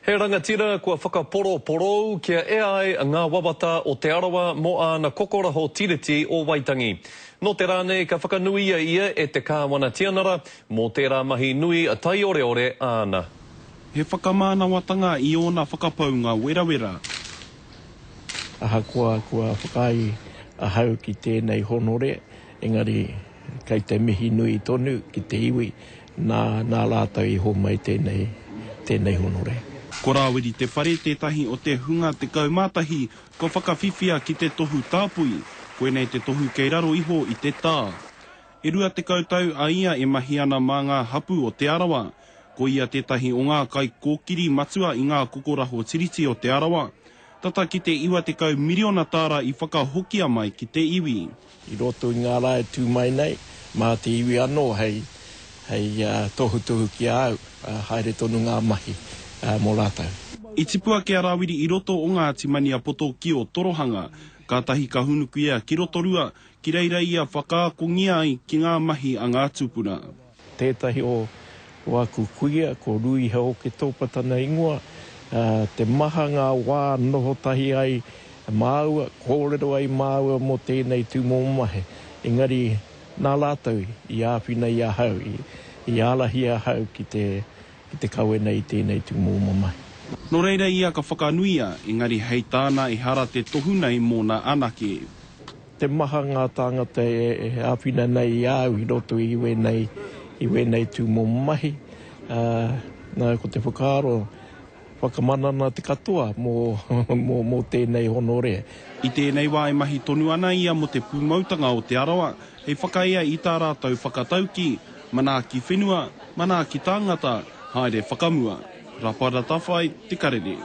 He rangatira kua whakaporoporou kia ea ai ngā wawata o Te Arawa mō āna kokoraho Tiriti o Waitangi. Nō te rā nei ka whakanuia ia e te Kāwana Tianara mō tērā mahi nui taioreore āna. He whakamānawatanga i ōna whakapaunga werawera. Ahakoa kua whakaae ahau ki tēnei honore, engari kei te mihi nui tonu ki te iwi nā, nā rātou i homai tēnei, tēnei honore. Ko Rāwiri Te Whare tētahi o te hunga 11 kua whakawhiwhia ki te tohu tāpui, koinei te tohu kei raro iho i te tā. E 20 tau a ia e mahi ana mā ngā hapū o Te Arawa. Ko ia tētahi o ngā kaikōkiri matua i ngā kokoraho tiriti o Te Arawa. Tata ki te 90 miriona tāra i whakahokia mai ki te iwi. I roto i ngā rā e tū mai nei, mā te iwi anō hei, hei tohutohu ki a au, haere tonu ngā mahi mō rātou. I tipu ake a Rāwiri i roto o Ngāti Maniapoto ki Ōtorohanga. Kātahi ka hūnuku ia ki Rotorua, ki reira ia whakaakongia ai ki ngā mahi a ngā tūpuna. Tētahi o aku kuia, ko Ruiha Oketopa tana ingoa, te maha ngā wā noho tahi ai māua, kōrero ai māua mō tēnei tūmomo mahi. Engari, nā rātou i āwhina i ahau, i ārahi ahau ki te, ki te kawe nei i tēnei tūmomo mahi. Nō reira ia ka whakanuia, engari hei tāna ehara te tohu nei mōna anake. Te maha ngā tāngata e āwhina nei i a au i roto i wēnei, i wēnei tūmomo mahi, ā, nā, ko te whakaaro, whakamana ana te katoa mō, mō, mō tēnei honore. I tēnei wā e mahi tonu ana ia mō te pūmautanga o Te Arawa hei whakaea i tā rātou whakataukī, manaaki whenua, manaaki tāngata, haere whakamua. Rapara Tawhai, Te Karere.